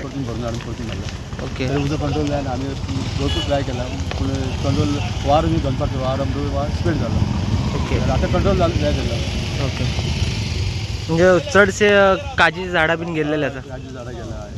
परतून भरून हाडून परतून घातला. तरी उजो कंट्रोल जायना. आमी भरपूर ट्राय केला पूण कंट्रोल वारो न्ही, दनपारचो वारो आमकां वार स्पीड जालो. आतां कंट्रोल जालो जायत जालो. ओके, म्हणजे चडशे काजीची झाडां बीन गेल्लेले आसा. काजू झाडां गेला.